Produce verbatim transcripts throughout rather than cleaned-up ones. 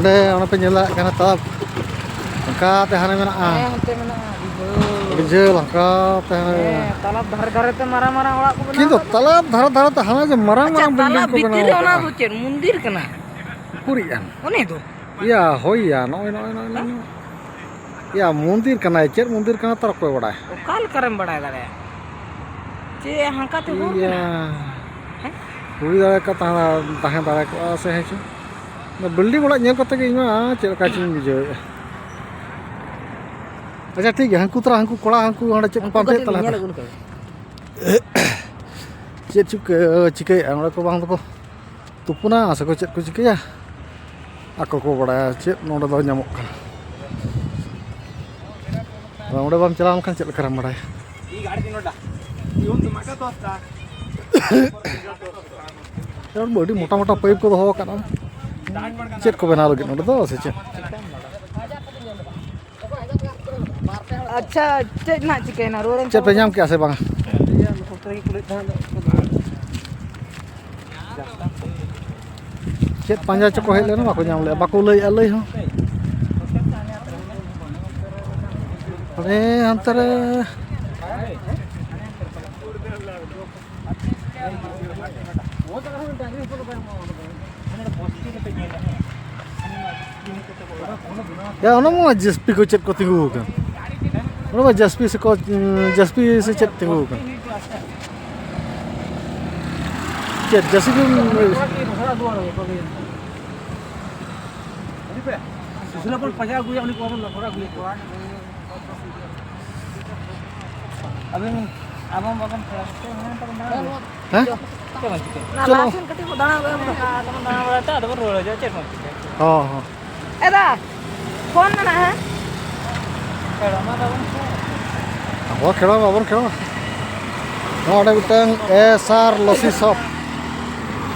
ᱚᱸᱰᱮ, ᱚᱸᱰᱮ ᱯᱮ ᱧᱮᱞ ᱫᱟᱲᱮᱭᱟᱜ ᱠᱟᱱᱟ ᱛᱟᱞᱟᱵ, ᱚᱱᱠᱟ ᱛᱮ ᱦᱟᱱᱮ ᱢᱮᱱᱟᱜᱼᱟ᱾ ᱦᱮᱸ, ᱚᱱᱛᱮ ᱢᱮᱱᱟᱜᱼᱟ, ᱟᱹᱰᱤ ᱡᱷᱟᱹᱞ᱾ ᱟᱹᱰᱤ ᱡᱷᱟᱹᱞ, ᱚᱱᱠᱟ ᱛᱮ ᱦᱟᱱᱮ ᱦᱮᱸ, ᱢᱮᱱᱟᱜᱼᱟ᱾ ᱛᱟᱞᱟᱵ ᱫᱷᱟᱨᱮ ᱫᱷᱟᱨᱮ ᱛᱮ ᱢᱟᱨᱟᱝ ᱢᱟᱨᱟᱝ ᱚᱲᱟᱜ ᱠᱚ ᱵᱮᱱᱟᱣ ᱠᱤᱱᱛᱩ ᱟᱠᱟᱫ᱾ ᱛᱟᱞᱟᱵ ᱫᱷᱟᱨᱮ ᱫᱷᱟᱨᱮ ᱛᱮ ᱦᱟᱱᱟ ᱡᱮ ᱢᱟᱨᱟᱝ ᱟᱪᱪᱷᱟ, ᱢᱟᱨᱟᱝ ᱛᱟᱞᱟᱵ building ᱠᱚ ᱵᱷᱤᱛᱤᱨ ᱵᱮᱱᱟᱣ ᱨᱮ ᱚᱱᱟ ᱟᱠᱟᱫᱼᱟ᱾ ᱫᱚ ᱪᱮᱫ ᱢᱚᱱᱫᱤᱨ ᱠᱟᱱᱟ? ᱩᱠᱩᱨᱤᱡ ᱟᱱ᱾ ᱩᱱᱤ ᱫᱚ? ᱭᱟ, ᱦᱳᱭ ᱭᱟ, ᱱᱚᱜᱼᱚᱭ, ᱱᱚᱜᱼᱚᱭ, ᱱᱚᱜᱼᱚᱭ, ᱱᱚᱜᱼᱚᱭ᱾ ᱭᱟ, ᱢᱚᱱᱫᱤᱨ ᱠᱟᱱᱟᱭ, ᱪᱮᱫ ᱢᱚᱱᱫᱤᱨ ᱠᱟᱱᱟ ᱛᱟᱨ ᱚᱠᱚᱭ ᱵᱟᱲᱟᱭ? ᱚᱠᱟ ᱞᱮᱠᱟᱨᱮᱢ ᱵᱟᱲᱟᱭ ᱫᱟᱲᱮᱭᱟᱜᱼᱟ? ᱪᱮᱫ ᱦᱟᱱᱠᱟ ᱛᱮ ᱦᱩᱨ ᱭᱟ᱾ ᱠᱟᱱᱟ? ᱦᱮᱸ? ᱦᱩᱭ ᱫᱟᱲᱮ ᱠᱚ ᱛᱟᱦᱮᱸ, ᱛᱟᱦᱮᱸ ᱫᱟᱲᱮ ᱠᱚᱜᱼᱟ ᱥᱮ ᱦᱮᱸ ᱪᱚ᱾ ᱚᱱᱟ building ᱚᱲᱟᱜ ᱧᱮᱞ ᱠᱟᱛᱮ ᱜᱮ ᱤᱧ ᱢᱟ ᱪᱮᱫ ᱞᱮᱠᱟ ᱪᱚᱧ ᱵᱩᱡᱷᱟᱹᱣᱮᱫᱼᱟ᱾ ᱟᱪᱪᱷᱟ, ᱴᱷᱤᱠ ᱜᱮᱭᱟ, ᱦᱟᱹᱱᱠᱩ ᱛᱚᱨᱟ, ᱦᱟᱹᱱᱠᱩ ᱠᱚᱲᱟ, ᱦᱟᱹᱱᱠᱩ ᱦᱟᱸᱰᱮ ᱪᱮᱫ ᱠᱚ ᱦᱟᱹᱱᱠᱩ ᱯᱟᱱᱛᱮᱭᱮᱫ ᱠᱟᱹᱴᱤᱡ ᱛᱟᱞᱮ ᱧᱮᱞ ᱦᱟᱸᱰᱮ? ᱟᱹᱜᱩ ᱞᱮᱠᱚ ᱪᱮᱫ ᱪᱚ ᱠᱚ ᱪᱤᱠᱟᱹᱭᱮᱫᱼᱟ ᱚᱸᱰᱮ ᱠᱚ, ᱵᱟᱝ ᱫᱚᱠᱚ ᱛᱩᱯᱩᱱᱟ ᱥᱮᱠᱚ ᱪᱮᱫ ᱠᱚ ᱪᱤᱠᱟᱹᱭᱟ, ᱟᱠᱚ ᱠᱚ ᱵᱟᱲᱟᱭᱟ ᱪᱮᱫ ᱱᱚᱰᱮ ᱫᱚ ᱧᱟᱢᱚᱜ ᱠᱟᱱᱟ᱾ ᱟᱫᱚ ᱚᱸᱰᱮ ᱵᱟᱢ ᱪᱟᱞᱟᱣ ᱞᱮᱱᱠᱷᱟᱱ ᱪᱮᱫ ᱞᱮᱠᱟᱨᱮᱢ ᱵᱟᱲᱟᱭᱟ? ᱟᱹᱰᱤ ᱢᱚᱴᱟ ᱢᱚᱴᱟ pipe ᱠᱚ ᱫᱚᱦᱚ ᱟᱠᱟᱫᱼᱟ᱾ ᱪᱮᱫ ᱠᱚ ᱵᱮᱱᱟᱣ ᱞᱟᱹᱜᱤᱫ ᱱᱚᱰᱮ ᱫᱚ, ᱥᱮ ᱪᱮᱫ? ᱟᱪᱪᱷᱟ, ᱪᱮᱫ ᱱᱟᱜ ᱪᱤᱠᱟᱹᱭᱮᱱᱟ? ᱨᱩᱣᱟᱹᱲᱮᱱ ᱪᱮᱫ ᱯᱮ ᱪᱟᱵᱟ? ᱧᱟᱢ ᱠᱮᱜᱼᱟ ᱥᱮ ᱵᱟᱝᱟ? ᱪᱮᱫ ᱯᱟᱸᱡᱟ ᱪᱚᱠᱚ ᱦᱮᱡ ᱞᱮᱱᱟ, ᱵᱟᱠᱚ ᱧᱟᱢ ᱞᱮᱜᱼᱟ, ᱵᱟᱠᱚ ᱞᱟᱹᱭᱮᱜᱼᱟ ᱞᱟᱹᱭ ᱦᱚᱸ᱾ ᱦᱟᱱᱮ ᱦᱟᱱᱛᱮ ᱨᱮ᱾ ᱭᱟ, ᱚᱱᱟ ᱢᱟ ᱡᱮᱥᱯᱤ ᱠᱚ ᱪᱮᱫ ᱠᱚ ᱛᱤᱸᱜᱩ ᱟᱠᱟᱱ? ᱚᱱᱟ ᱢᱟ ᱡᱮᱥᱯᱤ ᱥᱮ ᱠᱚ, ᱡᱮᱥᱯᱤ ᱥᱮ ᱪᱮᱫ ᱛᱤᱸᱜᱩ ᱟᱠᱟᱱ? ᱪᱮᱫ ᱡᱮᱥᱯᱤ? ᱥᱩᱥᱤᱞᱟ ᱵᱚᱱ ᱯᱟᱸᱡᱟ ᱟᱹᱜᱩᱭᱟ, ᱩᱱᱤ ᱠᱚ ᱵᱟᱵᱚᱱ ᱞᱟᱯᱷᱚᱨ ᱟᱹᱜᱩᱭᱟ᱾ ᱟᱵᱮᱱ, ᱟᱵᱚ ᱵᱟᱵᱚᱱ ᱯᱷᱮᱰᱟ᱾ ᱦᱮᱸ? ᱪᱮᱫ ᱵᱚᱱ ᱪᱤᱠᱟᱹᱭᱟ? ᱚᱱᱟ ᱪᱚᱞᱚ᱾ ᱞᱟᱦᱟ ᱥᱮᱱ ᱠᱟᱹᱴᱤᱡ ᱵᱚᱱ ᱫᱟᱬᱟ ᱟᱹᱜᱩᱭᱟ, ᱵᱚᱱ ᱫᱟᱬᱟ ᱵᱟᱲᱟᱭ ᱛᱮ ᱟᱫᱚ ᱵᱚᱱ ᱨᱩᱣᱟᱹᱲ ᱦᱤᱡᱩᱜᱼᱟ, ᱪᱮᱫ ᱵᱚᱱ ᱪᱤᱠᱟᱹᱭᱟ? ᱦᱚᱸ, ᱦᱚᱸ᱾ ᱮ ᱫᱟ, ᱯᱷᱳᱱ ᱢᱮᱱᱟᱜᱼᱟ, ᱦᱮᱸ? ᱯᱷᱮᱰᱚᱜ ᱢᱟ ᱛᱟᱵᱚᱱ ᱥᱮ᱾ ᱟᱵᱚ ᱠᱷᱮᱲᱚ ᱵᱟᱵᱚᱱ ᱠᱷᱮᱲᱚ᱾ ᱱᱚᱰᱮ ᱢᱤᱫᱴᱟᱝ ᱮᱥ ᱟᱨ ᱞᱚᱥᱤ ᱥᱚᱯ᱾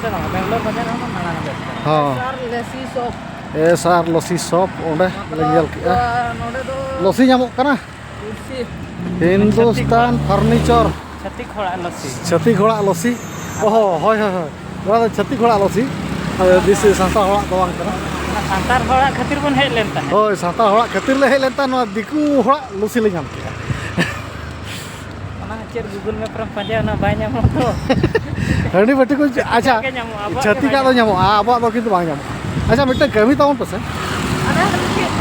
ᱥᱮ ᱵᱟᱝ, ᱵᱮᱝᱜᱟᱞᱳᱨ ᱵᱟᱡᱟᱨ ᱨᱮᱦᱚᱸ ᱵᱚᱱ ᱫᱟᱬᱟᱱᱟ ᱵᱮᱥ ᱫᱷᱟᱨᱟ᱾ ᱦᱚᱸ᱾ ᱮᱥ ᱟᱨ ᱞᱚᱥᱤ ᱥᱚᱯ᱾ ᱮᱥ ᱟᱨ ᱞᱚᱥᱤ ᱥᱚᱯ, ᱚᱸᱰᱮ ᱞᱮ ᱧᱮᱞ ᱠᱮᱜᱼᱟ᱾ ᱱᱚᱰᱮ ᱫᱚ ᱞᱚᱥᱤ ᱧᱟᱢᱚᱜ ᱠᱟᱱᱟ? ᱠᱩᱨᱥᱤ᱾ ᱦᱤᱱᱫᱩᱥᱛᱟᱱ ᱯᱷᱟᱨᱱᱤᱪᱚᱨ᱾ ᱪᱷᱟᱹᱛᱤᱠ ᱦᱚᱲᱟᱜ ᱞᱚᱥᱤ᱾ ᱪᱷᱟᱹᱛᱤᱠ ᱦᱚᱲᱟᱜ ᱞᱚᱥᱤ? ᱚ ᱦᱚᱸ, ᱦᱳᱭ, ᱦᱳᱭ, ᱦᱳᱭ᱾ ᱱᱚᱣᱟ ᱫᱚ ᱪᱷᱟᱹᱛᱤᱠ ᱦᱚᱲᱟᱜ ᱞᱚᱥᱤ᱾ ᱟᱫᱚ ᱵᱮᱥᱤ ᱥᱟᱱᱛᱟᱲ ᱦᱚᱲᱟᱜ ᱫᱚ ᱵᱟᱝ ᱠᱟᱱᱟ᱾ ᱥᱟᱱᱛᱟᱲ ᱦᱚᱲᱟᱜ ᱠᱷᱟᱹᱛᱤᱨ ᱵᱚᱱ ᱦᱮᱡ ᱞᱮᱱ ᱛᱟᱦᱮᱸᱫ᱾ ᱦᱳᱭ, ᱥᱟᱱᱛᱟᱲ ᱦᱚᱲᱟᱜ ᱠᱷᱟᱹᱛᱤᱨ ᱞᱮ ᱦᱮᱡ ᱞᱮᱱ ᱛᱟᱦᱮᱸᱫ, ᱱᱚᱣᱟ ᱫᱤᱠᱩ ᱦᱚᱲᱟᱜ ᱞᱩᱥᱤ ᱞᱮ ᱧᱟᱢ ᱠᱮᱫᱟ᱾ ᱚᱱᱟ ᱪᱮᱫ Google Map ᱨᱮᱢ ᱯᱟᱸᱡᱟᱭᱟ, ᱚᱱᱟ ᱵᱟᱭ ᱧᱟᱢᱚᱜᱼᱟ ᱛᱚ᱾ ᱦᱟᱺᱰᱤ ᱵᱟᱹᱴᱤ ᱠᱚ, ᱟᱪᱪᱷᱟ, ᱜᱮ ᱧᱟᱢᱚᱜᱼᱟ, ᱟᱵᱚᱣᱟᱜ ᱜᱮ ᱪᱷᱟᱹᱛᱤᱠᱟᱜ ᱵᱟᱭ ᱫᱚ ᱧᱟᱢᱚᱜᱼᱟ᱾ ᱧᱟᱢᱚᱜᱼᱟ, ᱟᱵᱚᱣᱟᱜ ᱫᱚ ᱠᱤᱱᱛᱩ ᱵᱟᱝ ᱧᱟᱢᱚᱜᱼᱟ᱾ ᱟᱪᱪᱷᱟ, ᱢᱤᱫᱴᱟᱝ ᱠᱟᱹᱢᱤ ᱛᱟᱵᱚᱱ ᱯᱮᱥᱮ᱾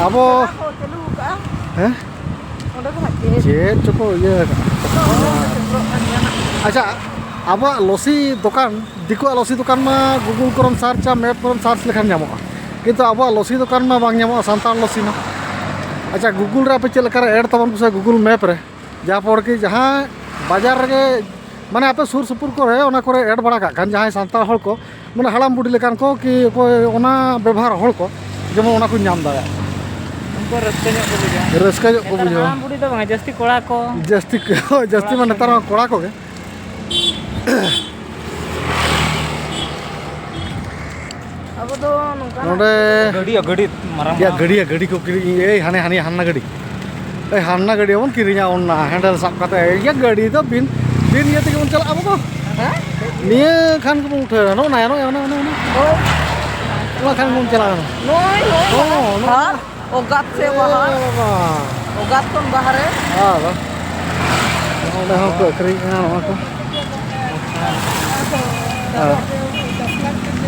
ᱟᱵᱚ ᱠᱚ ᱪᱟᱹᱞᱩ ᱟᱠᱟᱫᱼᱟ᱾ ᱦᱮᱸ? ᱚᱸᱰᱮ ᱠᱷᱚᱱᱟᱜ ᱜᱮ᱾ ᱪᱮᱫ ᱪᱚᱠᱚ ᱤᱭᱟᱹ ᱟᱠᱟᱫᱼᱟ᱾ ᱟᱪᱪᱷᱟ, ᱟᱵᱚᱣᱟᱜ ᱞᱚᱥᱤ ᱫᱚᱠᱟᱱ, ᱫᱤᱠᱩᱣᱟᱜ ᱞᱚᱥᱤ ᱫᱚᱠᱟᱱ ᱢᱟ Google ᱠᱚᱨᱮᱢ ᱥᱟᱨᱪᱟ, ᱢᱮᱯ ᱠᱚᱨᱮᱢ ᱥᱟᱨᱪ ᱞᱮᱠᱷᱟᱱ ᱧᱟᱢᱚᱜᱼᱟ, ᱠᱤᱱᱛᱩ ᱟᱵᱚᱣᱟᱜ ᱞᱚᱥᱤ ᱫᱚᱠᱟᱱ ᱢᱟ ᱵᱟᱝ ᱧᱟᱢᱚᱜᱼᱟ, ᱥᱟᱱᱛᱟᱲ ᱞᱚᱥᱤ ᱢᱟ᱾ ᱟᱪᱪᱷᱟ, Google ᱨᱮ ᱟᱯᱮ ᱪᱮᱫ ᱞᱮᱠᱟᱨᱮ ᱮᱰ ᱛᱟᱵᱚᱱ ᱯᱮᱥᱮ Google ᱢᱮᱯ ᱨᱮ, ᱡᱟᱦᱟᱸ ᱯᱚᱨ ᱠᱤ ᱡᱟᱦᱟᱸ ᱵᱟᱡᱟᱨ ᱨᱮᱜᱮ, ᱢᱟᱱᱮ ᱟᱯᱮ ᱥᱩᱨ ᱥᱩᱯᱩᱨ ᱠᱚᱨᱮ, ᱚᱱᱟ ᱠᱚᱨᱮ ᱮᱰ ᱵᱟᱲᱟ ᱠᱟᱜ ᱠᱷᱟᱱ, ᱡᱟᱦᱟᱸᱭ ᱥᱟᱱᱛᱟᱲ ᱦᱚᱲ ᱠᱚ, ᱢᱟᱱᱮ ᱦᱟᱲᱟᱢ ᱵᱩᱰᱷᱤ ᱞᱮᱠᱟᱱ ᱠᱚ, ᱠᱤ ᱚᱠᱚᱭ ᱚᱱᱟ ᱵᱮᱵᱚᱦᱟᱨ ᱦᱚᱲ ᱠᱚ, ᱡᱮᱢᱚᱱ ᱚᱱᱟ ᱠᱚ ᱧᱟᱢ ᱫᱟᱲᱮᱭᱟᱜ᱾ ᱩᱱᱠᱩ ᱨᱟᱹᱥᱠᱟᱹ ᱧᱚᱜ ᱠᱚ ᱵᱩᱡᱷᱟᱹᱣᱟ᱾ ᱨᱟᱹᱥᱠᱟᱹ ᱧᱚᱜ ᱠᱚ ᱱᱮᱛᱟᱨ ᱵᱩᱡᱷᱟᱹᱣᱟ᱾ ᱦᱟᱲᱟᱢ ᱵᱩᱰᱷᱤ ᱫᱚ ᱵᱟᱝ, ᱡᱟᱹᱥᱛᱤ ᱠᱚᱲᱟ ᱠᱚ᱾ ᱡᱟᱹᱥᱛᱤ ᱠᱚ, ᱡᱟᱹᱥᱛᱤ ᱠᱚᱲᱟ ᱢᱟ ᱠᱚ ᱱᱮᱛᱟᱨ ᱢᱟ ᱠᱚᱲᱟ ᱠᱚᱜᱮ᱾ ᱟᱵᱚ ᱫᱚ ᱱᱚᱝᱠᱟᱱᱟᱜ ᱱᱚᱰᱮ ᱜᱟᱹᱰᱤ, ᱜᱟᱹᱰᱤ ᱢᱟᱨᱟᱝ ᱭᱟ, ᱢᱟᱨᱟᱝ᱾ ᱜᱟᱹᱰᱤ, ᱜᱟᱹᱰᱤ ᱠᱚ ᱠᱤᱨᱤᱧ, ᱮᱭ ᱦᱟᱱᱮ, ᱦᱟᱱᱮ, ᱦᱟᱱᱟ ᱜᱟᱹᱰᱤ᱾ ᱮᱭ ᱦᱟᱱᱟ ᱜᱟᱹᱰᱤ ᱵᱚᱱ ᱠᱤᱨᱤᱧᱟ, ᱚᱱᱟ ᱦᱮᱱᱰᱮᱞ ᱥᱟᱵ ᱠᱟᱛᱮ᱾ ᱤᱭᱟᱹ, ᱜᱟᱹᱰᱤ ᱫᱚ ᱵᱤᱱ, ᱵᱤᱱ ᱤᱭᱟᱹ ᱛᱮᱜᱮ ᱵᱚᱱ ᱪᱟᱞᱟᱜᱼᱟ ᱟᱵᱚ ᱫᱚ᱾ ᱦᱮᱸ? ᱱᱤᱭᱟᱹ ᱠᱷᱟᱱ ᱜᱮᱵᱚᱱ ᱩᱴᱷᱟᱹᱣᱟ᱾ ᱱᱚᱜᱼᱚ ᱱᱟ, ᱱᱚᱜᱼᱚ ᱱᱟ, ᱱᱚᱜᱼᱚ ᱱᱟ᱾ ᱦᱳᱭ᱾ ᱚᱱᱟ ᱠᱷᱟᱱ ᱜᱮᱵᱚᱱ ᱪᱟᱞᱟᱜᱼᱟ᱾ ᱱᱚᱜᱼᱚᱭ, ᱱᱚᱜᱼᱚᱭ᱾ ᱦᱚᱸ, ᱱᱚᱜᱼᱚ ᱱᱟ᱾ ᱟᱨ ᱚᱜᱟᱛ ᱥᱮ ᱵᱟᱦᱟ? ᱮ ᱵᱟᱵᱟ᱾ ᱚᱜᱟᱛ ᱠᱷᱚᱱ ᱵᱟᱦᱨᱮ? ᱟᱨ ᱱᱚᱜᱼᱚ ᱱᱚᱰᱮ ᱦᱚᱸ ᱠᱚ ᱟᱹᱠᱷᱨᱤᱧᱮᱫᱼᱟ ᱱᱚᱣᱟ ᱠᱚ᱾ ᱦᱮᱸ᱾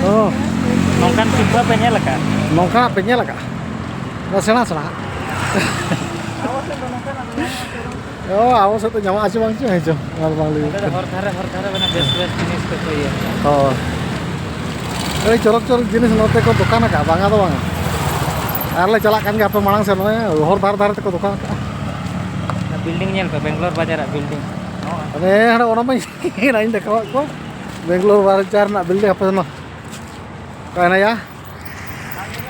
ᱚ᱾ ᱱᱚᱝᱠᱟᱱ ᱥᱤᱨᱯᱟᱹ ᱯᱮ ᱧᱮᱞ ᱟᱠᱟᱫᱼᱟ? ᱱᱚᱝᱠᱟᱱᱟᱜ ᱯᱮ ᱧᱮᱞ ᱟᱠᱟᱫᱼᱟ? ᱚᱱᱟ ᱥᱮᱬᱟ ᱥᱮᱬᱟ ᱦᱟᱸᱜ᱾ ᱚ, ᱟᱵᱚ ᱥᱮᱫ ᱫᱚ ᱧᱟᱢᱚᱜᱼᱟ ᱪᱮ ᱵᱟᱝ ᱪᱚ, ᱦᱮᱸ ᱪᱚ, ᱚᱱᱟ ᱫᱚ ᱵᱟᱝ ᱞᱟᱹᱭ ᱱᱚᱸᱰᱮ ᱫᱚ ᱠᱟᱱᱟ᱾ ᱦᱚᱨ ᱫᱷᱟᱨᱮ, ᱦᱚᱨ ᱫᱷᱟᱨᱮ ᱢᱟᱱᱮ ᱵᱮᱥ ᱵᱮᱥ ᱡᱤᱱᱤᱥ ᱠᱚᱠᱚ ᱤᱭᱟᱹ ᱠᱟᱜᱼᱟ᱾ ᱦᱳᱭ᱾ ᱟᱹᱰᱤ ᱪᱚᱨᱚᱠ ᱪᱚᱨᱚᱠ ᱡᱤᱱᱤᱥ ᱱᱚᱛᱮ ᱠᱚ ᱫᱚᱠᱟᱱ ᱟᱠᱟᱫᱼᱟ, ᱵᱟᱝᱟ ᱫᱚ ᱵᱟᱝᱟ᱾ ᱟᱨ ᱞᱮ ᱪᱟᱞᱟᱜ ᱠᱟᱱ ᱜᱮᱭᱟ ᱦᱟᱯᱮ ᱢᱟᱲᱟᱝ ᱥᱮᱫ, ᱱᱚᱜᱼᱚᱭ ᱦᱚᱨ ᱫᱷᱟᱨᱮ ᱫᱷᱟᱨᱮ ᱛᱮᱠᱚ ᱫᱚᱠᱟᱱ ᱟᱠᱟᱫᱼᱟ᱾ ᱚᱱᱟ building ᱧᱮᱞ ᱯᱮ, ᱵᱮᱝᱜᱟᱞᱳᱨ ᱵᱟᱡᱟᱨᱟᱜ building᱾ ᱦᱟᱱᱮ, ᱦᱟᱱᱮ ᱚᱱᱟ ᱢᱟᱧ ᱚᱱᱟᱧ ᱫᱮᱠᱷᱟᱣᱟᱫ ᱠᱚᱣᱟ, ᱵᱮᱝᱜᱟᱞᱳᱨ ᱵᱟᱡᱟᱨ ᱨᱮᱱᱟᱜ building᱾ ᱦᱟᱯᱮ ᱢᱟ, ᱚᱠᱟᱭᱱᱟᱭᱟ?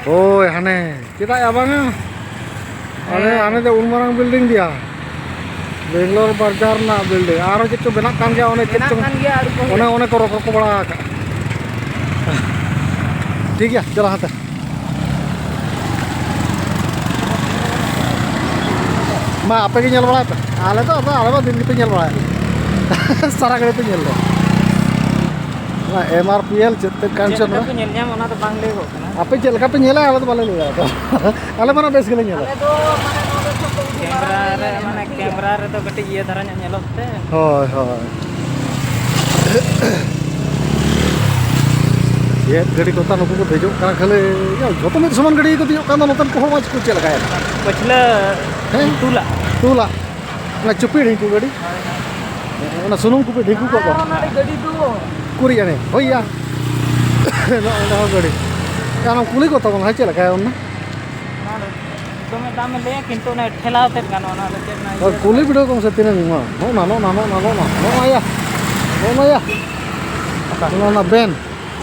ᱳᱭ ᱦᱟᱱᱮ, ᱪᱮᱫᱟᱜ ᱭᱟ ᱵᱟᱝᱟ? ᱦᱟᱱᱮ, ᱦᱮᱸ᱾ ᱦᱟᱱᱮ ᱫᱚ ᱩᱱ ᱢᱟᱨᱟᱝ building ᱫᱮᱭᱟ᱾ ᱵᱮᱝᱜᱟᱞᱳᱨ ᱵᱟᱡᱟᱨ ᱨᱮᱱᱟᱜ building᱾ ᱟᱨᱚ ᱪᱮᱫ ᱪᱚ ᱵᱮᱱᱟᱜ ᱠᱟᱱ ᱜᱮᱭᱟ, ᱚᱱᱮ ᱪᱮᱫ ᱵᱮᱱᱟᱜ ᱪᱚᱝ, ᱠᱟᱱ ᱜᱮᱭᱟ, ᱟᱹᱣᱨᱤ ᱠᱚ ᱚᱱᱮ, ᱦᱩᱭᱩᱜᱼᱟ᱾ ᱚᱱᱮ ᱠᱚ ᱨᱚᱯᱚᱲ ᱠᱚ ᱵᱟᱲᱟ ᱟᱠᱟᱫ᱾ ᱴᱷᱤᱠ ᱜᱮᱭᱟ, ᱪᱚᱞᱚ ᱦᱟᱱᱛᱮ᱾ ᱢᱟ, ᱟᱯᱮ ᱜᱮ ᱧᱮᱞ ᱵᱟᱲᱟᱭ ᱯᱮ᱾ ᱟᱞᱮ ᱫᱚ, ᱟᱫᱚ ᱟᱞᱮ ᱢᱟ ᱫᱤᱱ ᱜᱮᱯᱮ ᱧᱮᱞ ᱵᱟᱲᱟᱭᱟ᱾ ᱥᱟᱨᱟ ᱜᱷᱟᱹᱲᱤ ᱯᱮ ᱧᱮᱞ ᱞᱮᱭᱟ᱾ ᱚᱱᱟ ᱮᱢ ᱟᱨ ᱯᱤ ᱮᱞ ᱪᱮᱫ ᱛᱮᱫ ᱠᱟᱱ ᱪᱮᱫ ᱪᱚ ᱞᱮᱠᱟ ᱱᱚᱣᱟ᱾ ᱯᱮ ᱧᱮᱞ ᱧᱟᱢ, ᱚᱱᱟ ᱫᱚ ᱵᱟᱝ ᱞᱟᱹᱭᱚᱜ ᱠᱟᱱᱟ᱾ ᱟᱯᱮ ᱪᱮᱫ ᱞᱮᱠᱟ ᱯᱮ ᱧᱮᱞᱟ, ᱟᱞᱮ ᱫᱚ ᱵᱟᱞᱮ ᱞᱟᱹᱭᱟ᱾ ᱟᱫᱚ ᱟᱞᱮ ᱢᱟ ᱱᱚᱣᱟ ᱵᱮᱥ ᱜᱮᱞᱮ ᱧᱮᱞᱟ᱾ ᱟᱞᱮ ᱫᱚ ᱢᱟᱱᱮ ᱱᱚᱣᱟ ᱫᱚ ᱥᱚᱵ ᱫᱚ ᱠᱮᱢᱨᱟ ᱨᱮ, ᱢᱟᱱᱮ ᱠᱮᱢᱨᱟ ᱨᱮᱫᱚ ᱠᱟᱹᱴᱤᱡ ᱤᱭᱟᱹ ᱫᱷᱟᱨᱟ ᱧᱚᱜ ᱧᱮᱞᱚᱜ ᱛᱮ᱾ ᱦᱳᱭ, ᱦᱳᱭ᱾ ᱪᱮᱫ ᱜᱟᱹᱰᱤ ᱠᱚᱛᱟ ᱱᱩᱠᱩ ᱠᱚ ᱫᱮᱡᱚᱜ ᱠᱟᱱᱟ ᱠᱷᱟᱹᱞᱤ᱾ ᱭᱟ, ᱡᱷᱚᱛᱚ ᱢᱤᱫ ᱥᱚᱢᱟᱱ ᱜᱟᱹᱰᱤ ᱜᱮᱠᱚ ᱫᱮᱡᱚᱜ ᱠᱟᱱ ᱫᱚ, ᱱᱚᱛᱮᱱ ᱠᱚ ᱦᱚᱲ ᱢᱟ ᱪᱮᱫ ᱞᱮᱠᱟᱭᱟ? ᱯᱟᱹᱪᱷᱞᱟᱹ ᱦᱮᱸ? ᱴᱩᱞᱟᱜ᱾ ᱴᱩᱞᱟᱜ᱾ ᱚᱱᱟ ᱪᱩᱯᱤ ᱰᱷᱤᱝᱠᱩ ᱜᱟᱹᱰᱤ᱾ ᱚᱱᱟ ᱥᱩᱱᱩᱢ ᱠᱚᱯᱮ ᱰᱷᱤᱝᱠᱩ ᱠᱚᱜ ᱫᱚ᱾ ᱟᱨ ᱚᱱᱟ ᱜᱟᱹᱰᱤ ᱫᱚ ᱩᱠᱩᱨᱤᱡ ᱟᱹᱱᱤᱡ? ᱦᱳᱭ ᱭᱟ᱾ ᱱᱚᱜᱼᱚ ᱱᱚᱸᱰᱮ ᱦᱚᱸ ᱜᱟᱹᱰᱤ᱾ ᱟᱨ ᱚᱱᱟ ᱠᱩᱞᱤ ᱠᱚ ᱛᱟᱵᱚᱱ ᱦᱟᱸᱜ ᱪᱮᱫ ᱞᱮᱠᱟᱭᱟ ᱚᱱᱟ? ᱚᱱᱟ ᱫᱚ ᱫᱚᱢᱮ ᱫᱟᱢᱮ ᱞᱟᱹᱭᱟ, ᱠᱤᱱᱛᱩ ᱚᱱᱟ ᱴᱷᱮᱞᱟᱣ ᱛᱮᱫ ᱜᱟᱱᱚᱜᱼᱟ, ᱚᱱᱟ ᱫᱚ ᱪᱮᱫ ᱨᱮᱱᱟᱜ ᱦᱳᱭ, ᱤᱭᱟᱹ ᱫᱚ ᱠᱩᱞᱤ ᱵᱟᱝ᱾ ᱵᱤᱰᱟᱹᱣ ᱠᱚᱢ ᱥᱮ ᱛᱤᱱᱟᱹᱜ ᱮᱢ ᱮᱢᱟ? ᱱᱚᱜᱼᱚ ᱱᱟ, ᱱᱚᱜᱼᱚ ᱱᱟ, ᱱᱚᱜᱼᱚ ᱱᱟ, ᱱᱚᱜᱼᱚ ᱱᱟ ᱭᱟ᱾ ᱱᱚᱜᱼᱚ ᱱᱟ ᱭᱟ᱾ ᱚᱠᱟ? ᱱᱚᱣᱟ ᱨᱮᱱᱟᱜ ᱵᱮᱱ᱾